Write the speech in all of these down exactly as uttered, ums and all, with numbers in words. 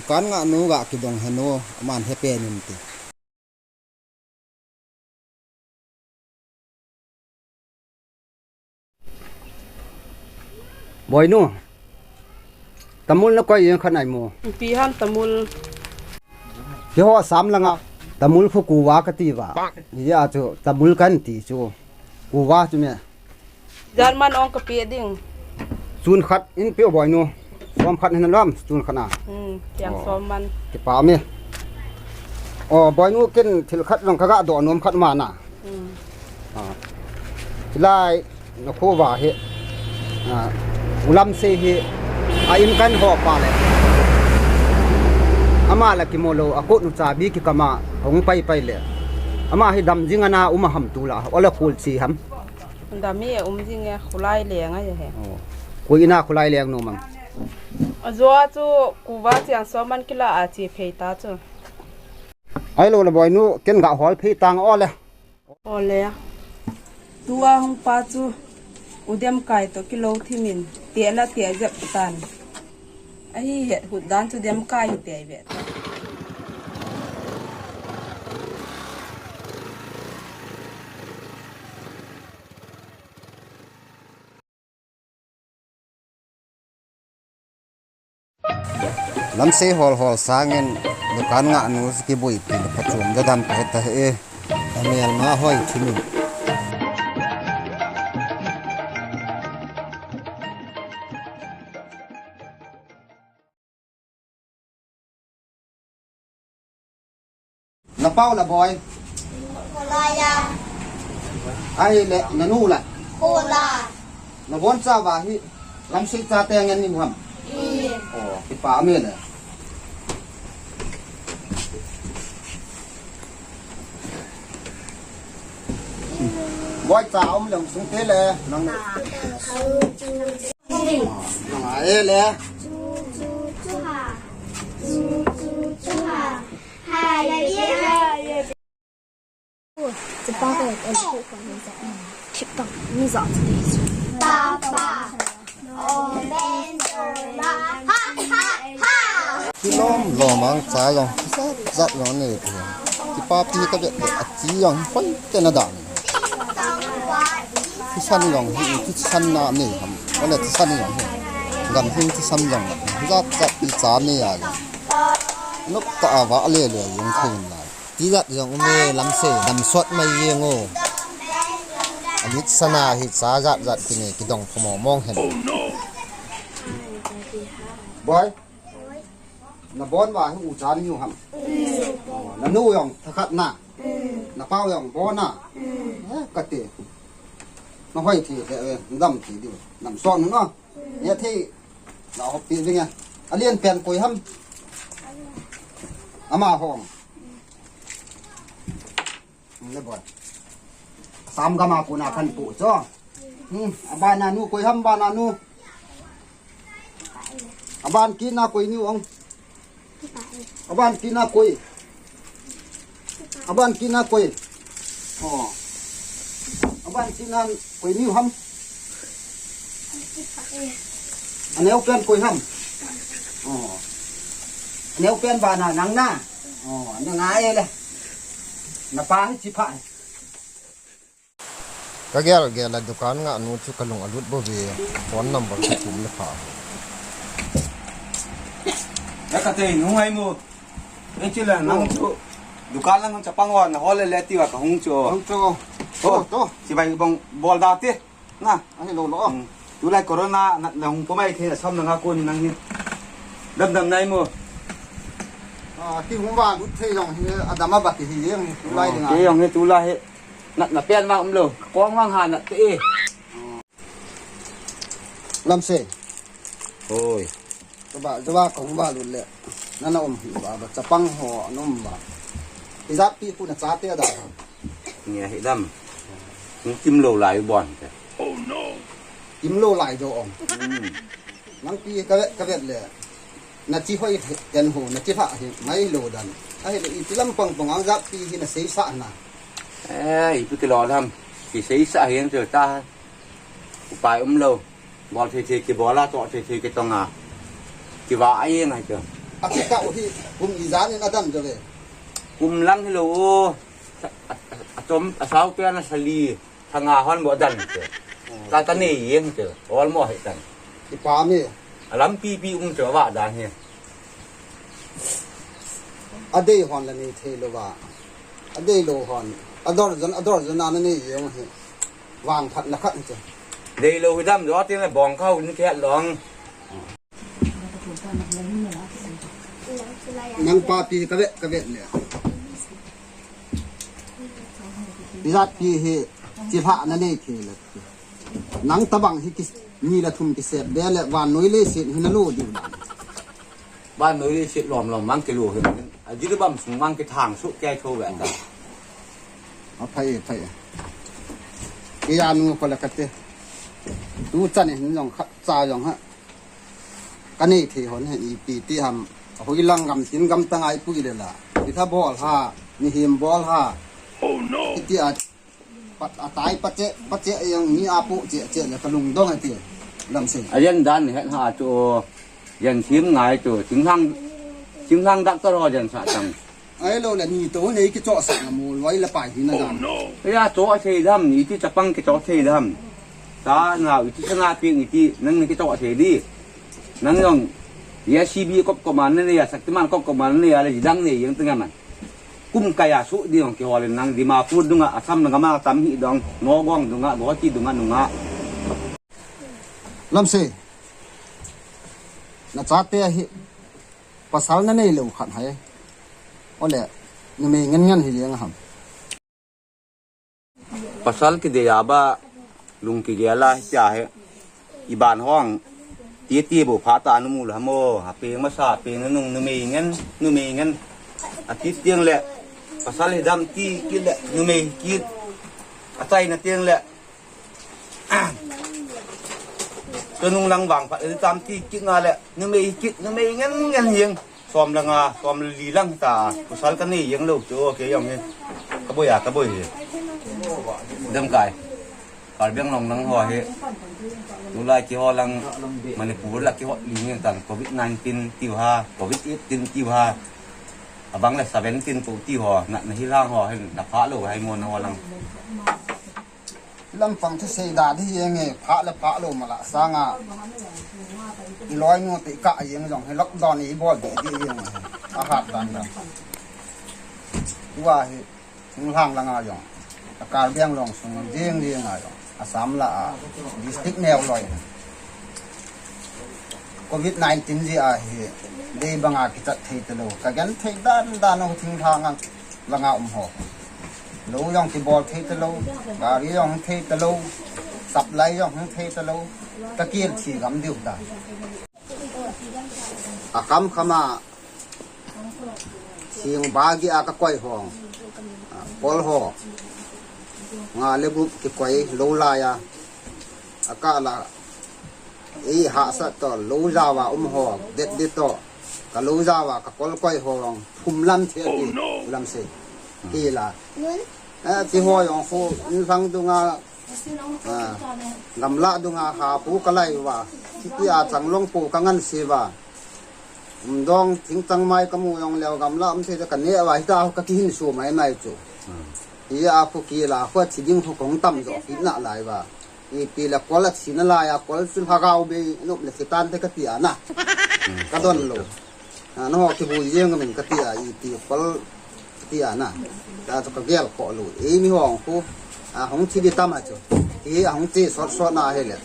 Kan ngah nu ga kidong henu, aman he pen in ti. Boinu. Tamul na koi jeng khat nai mo. Pi ham tamul. Keiho Assam langa tamul khu kuva kati uva. Hijeh a chu tamul kan ti chu. Kuva chu me. German ong ka pe ding. Chun khat in pe boinu. Som khat hin lam chun khat na. Hmm, tiang som man. Kipa me. O boinu ken thil khat jong ka ga doh nom khat ma na. Hmm. A. Hilai na kho va hi. A. U Lamsei hi. A in kan ho pa le. Ama la kimo lou, a kot nu chabi kikam a hung pai pai le. Ama hi dam jing ana um a ham tu la. Ola khul chi ham. Dam hi um jing e, khulai leng a he. O. Koi ina khulai leng nom am. Ajo a chu kuva chiang som man kila a chi phei ta chu. Ahilou le boinu, ken ga hol phei tang o le. Ole. Tua hung pa chu u Demkai to kilou thim in, te la te jep tan. Ahi het hut dan chu Demkai hi te ve ta. Lamsei hol hol sangin dukan ngah nu kibuipi le phachom dadam ka heta he. Amel ma hoi thimi. Na pau la boy. Kolaya. Ahile, na nu la. Kola. Na bon cha va hi, Lamsei cha te ngen ni ham. I. O, kipa me le. Boy cha um le sung te le, nang. Nang a e le. Kilom lom ang cha jong, zat jong ne. Kipapi ka vet a chi jong, hoi te na dan. Thisan jong hi, thisan na nei ham. Ole thisan jong hi. Gam hing thisan jong. Zat zat pi cha nei a jong. Nuk ta a va le le jong thei na. Tijat jong um e Lamsei, dam sot mai jeng o. Amit sana hi cha jat jat kine kidong phomo mong hen. Boy. Na bon va hi u chan hiu ham. Na nu jong thakhat na. Na pau jong bon na. Eh, kati. Na hoi thi le, eh, dam thi diu. Dam sot no. Ya thi. Na hop pi ding ya. Alian pen koi ham. Ama hong. Le boy. Sam gam a kona kan pu cho. Hmm, abana nu koi ham bana nu. Aban kina koi niu ong. Aban kina koi. Aban kina koi. Oh. Aban kina koi niu ham. Aneo pen koi ham. Oh. Aneo pen bana nang na. Oh, na ngai le. Na pa hi chi pha. Ka gel gel a dukan ngah nu chu ka lung a lut bou ve, phone number ka tum le pha. Ya ka te nu ngai mu. Ei chi le nang chu dukan lang chapang wa na hol le le ti wa ka hung chu. Hung chu. Oh, to. Chi bai bong bol da ti. Na. Ahi lo lo. Hmm. Tulai corona na, na hung ko mai the sam na nga ko ni nang hi. Dam dam nai mo. Ah, ti hung va lut thei jong hi, a dam a ba ti hi jeng hi, tulai ding a. Ti jong hi tulai hi. Nat na pen vang um lo. Kong vang ha nat te e. Lamsei. Oi. Ka ba, ka ba kong ba lut le. Na na um hi ba, ba chapang ho na um ba. Ijat pi khu na cha te da. Nge hi dam. Hung kim lo lai bon te. Oh no. Kim lo lai jo ong. Hmm. Nang pi ka vet, ka vet le. Na chi hoi ten ho, na chi pha hi mai lo dan. Ahile iti lam pang pang ang jat pi hi na sei sa na. Eh, ipi kilo lam. Ki sei sa hi ang chu ta. Upai um lo. Bol thei thei kibol a, toh thei thei kitong a. Kiva a jeng a chu. Ati kah u hi, kum ijat in adam jo ve. Kum lang hilou o. A, a, a chom, a sao pia na sali. Thanga hon bo dan te. Ta ta nei yeng te. Ol mo he tan. Ipa mi. A lampi pi um te va dan he. Adei hon la nei thei lou va. Adei lou hon. Ador jon, ador jon na nei yeng he. Vang phat na khat te. Dei lou hi dam jo tin le bong khau ni khe long. Nang papi ka vet, ka vet le. Ijat pi hi chilha na nei thei le. Nang tabang hi ki, ni la thum kisep be le vannoi leiset hi na lo diu dan. Vannoi leiset lom lom mang kilo hi. A jiri bam sung mang kithang su kei tho ve ta. A phai, phai. Kei a nu ko la kate. Tu chan hin jong khat cha jong ha. Ka nei thei hon he ipi ti ham. Hoi lang gam tin gam ta ngai pui le la. Kitha bol ha, mihem bol ha. Oh no. Iti a, pat a tai pa che, pa che yang ni a pu che che le ka lungdong ati. Lam sei. A yan dan het ha chu. Yan thim ngai chu. Thinghlang, thinghlang doctor ho yan sa tang. Ahilou le ni to nei kichoh sah na mu loi le pai hi na dan. Eia choh thei dam ni ti chapang kichoh thei dam. Ta na iti sana pi ni ti nang ni kichoh thei di. Nang jong J C B kop kop man nei a, Shaktiman kop kop man nei a le jidang nei yang tengah man. Kum kaya su di jong kihol nang Dimapur dunga Assam na gama tam hi dong, Nagaon dunga, Guwahati dunga nunga. Lam sei. Na chate hi. Pasal na nei lou khat hai. Ole, numei ngen ngen hi jeng ham. Pasal kidei a ba lung kigel a hi tia hi. Iban hong. Ti ti bo pha ta nu mu la mo. Ha peng masa peng nung numei ngen, numei ngen. A ti tiang le. Pasal hi dam ti kit le numei kit. A chai na tiang le. Tunung lang vang phat, tam ti kit nga le, numei kit, numei ngen ngen hieng. Som langa, som li lang ta, pasal ka nei hieng lou chu, okay, jong hi. Ka boi a, ka boi hi. Dem kai. Karbi Anglong lang ho hi. Tulai kiho lang, Manipur la kiho li ngen tan, covid nineteen tiu ha, covid eighteen tiu ha. Abang le seventeen pu tiu ho, na, na hi lang ho, hin, na pha lou, hai mo na ho lang. Lampang thusei da di jeng e, pha le pha lou mala sanga. I loi nu te ka jeng jong hi lockdown i bol di di jeng e. A hat dan dan. Tua hi, thinglhang langa jong. A Karbi Anglong sung jeng jeng a jong. Assam la a, district neo loi. Covid nineteen ji a hi, dei banga kichat thei talou. Ka gen thei dan dan o thinglhang ang. Langa um ho. Lou jong kibol thei talou, gari jong thei talou, supply jong thei talou, ka kil thi gam diu ta. A kam kama, sing bagi a ka koi hong, a, pol ho, nga le bu kikoi lou lai a, a ka la, Ei, hahsat to, lou jawa um ho, det det to. Ka lou jawa, ka kol koi ho, phum lam the ti, lam se. Ti la. Eh, ti ho jong khu, in sang dunga, ah, gamla dunga, ha pu ka lai wa. Ti a chang long pu ka ngan se wa. Um dong, thing chang mai ka mu jong leo gamla, um se ka ne wa, hita ka kihin su mai mai chu. Hi a khu ki la, khu chi ding khu kong tam jo, ki na lai wa. Ipi le kol a thi na lai a, kol chu lhagao bei, nop le thi tan te ka ti a na. Ka don lou. A, na ho kibui jeng min ka ti a, ipi kol ka ti a na. Ta chu ka gel kho lou. Ei mi hong khu, a hong thi di tam a chu. Ti a hong thi sot sot na he le.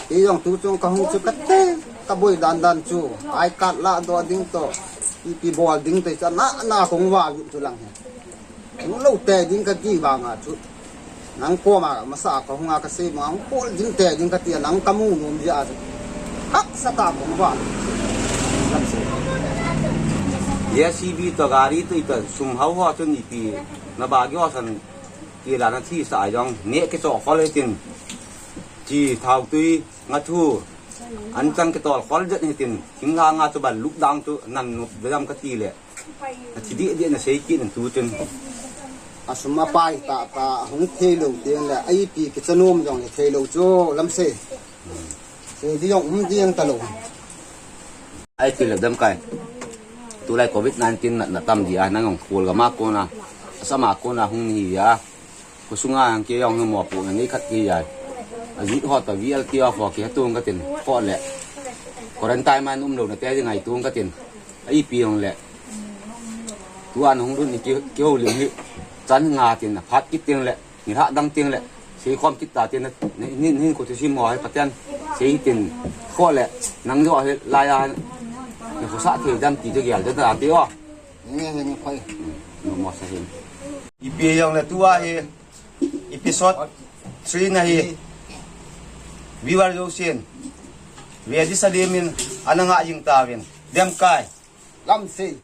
Ti jong tu chung ka hong chu ka te, ka boi dan dan chu. Ai kat la do ding to. Ipi bol ding te cha na, na kong wa chu lang he. Hung lou te ding ka ti vang a chu. Nang koma masa ka hung a ka sei ma hung kol ding te ding ka ti a nang ka mu nom ji a chu. Hak sa ta kong vang. Lam sei. J C B to gari to ita sum hau ho chun iti na bagi ho san ti la na thi sa jong ne ke cho khol he tin. Chi thau tui nga thu an chang ke tol khol jet he tin. Thing la nga chu ban luk dang chu nan nup dam ka ti le. A thi di di na sei kit nan tu chun. A sum a pai ta ta hung thei lou tiang le, a ipi ki chanom jong le thei lou chu lam sei. Sei di jong um di jong ta lou. Ai ti le dam kai. Tulai covid nineteen natna tam dia, nang jong khol gam a kona, asam a kona hung hi a. Khosunga hang kei jong hi mopohna nei khat kei a. Ajit ho ta V L T of ho kei tung katin, kho le. Quarantine man um lou na te ding ngai tung katin. Ipi jong le. Tua nahung lhun ni kei, kei houlim hi. Chan nga tin, aphat kit teng le. Ni hah dang teng le, sei khom kit ta tin, ni, ni, ni ko tu sim ho hai Pathen, sei tin, kho le, nang jo hai lai a, ni ko sa thei dam ti te gel te ta te o. Ni he ni khoi. No mo sa hin. Ipi jong le tua hi, episode three na hi, viewer jousen, ve di sa le min, ana nga jing ta vin, dem kai. Lam sei.